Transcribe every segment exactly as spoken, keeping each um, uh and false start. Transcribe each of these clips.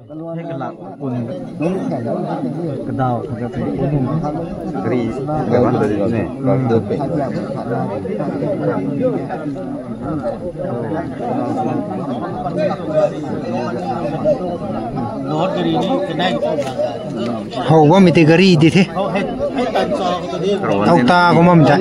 ꯍꯦꯛ ꯂꯥꯛꯄ ꯀꯨꯟ ꯀꯗꯥꯎ ꯐꯖꯕ ꯀꯔꯤ ꯀꯩꯅꯣ ꯇꯧꯔꯤꯅꯦ? ꯍꯧꯕ ꯃꯤꯇꯩ ꯒꯥꯔꯤꯗꯤ ꯊꯦ꯫ ꯊꯧꯇꯥꯒꯨꯝꯕ ꯑꯝꯇ꯫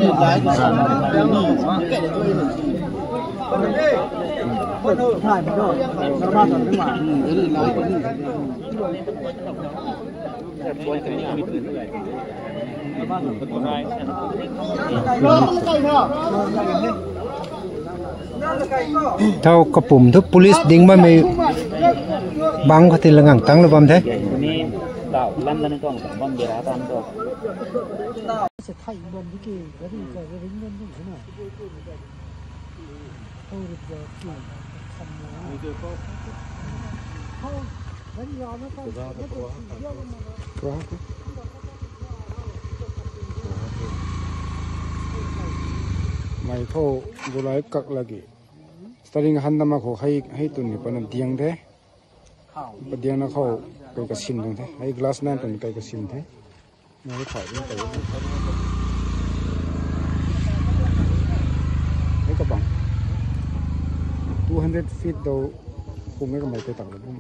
ꯊꯧ ꯀꯄꯨꯝꯗꯨ ꯄꯨꯂꯤꯁ ꯗꯤꯡꯕ ꯃꯤ ꯕꯥꯡ ꯈꯇꯤ ꯂꯉꯥꯡ ꯇꯥꯡ ꯂꯨꯕꯝ ꯊꯦ꯫ ꯃꯩꯈꯧ ꯒꯨꯂꯥꯏ ꯀꯛꯂꯒꯤ ꯁ꯭ꯇꯥꯔꯤꯡ ꯍꯟꯗ ꯃꯈꯣ ꯍꯩ ꯍꯩ ꯇꯨꯟꯅꯤ ꯄꯅ ꯗꯤꯌꯪꯗꯦ꯫ ꯄꯗꯤꯌꯪꯅ ꯈꯧ ꯀꯩ ꯀ ꯁꯤꯟꯗꯨꯡꯗꯦ꯫ ꯍꯩ ꯒ꯭ꯂꯥꯁ ꯅꯥꯏꯟ ꯇꯨꯟ ꯀꯩ ꯀ ꯁꯤꯟꯗꯦ꯫ ꯃꯣꯏ ꯈꯥꯏ ꯑꯗꯨꯝ ꯇꯧꯋꯦ꯫ ꯍꯩ ꯀꯄꯥꯡ two hundred feet ꯗꯧ ꯍꯨꯝꯃꯦ ꯀꯃꯥꯏ ꯀꯩ ꯇꯧꯔꯦ ꯑꯗꯨꯝ꯫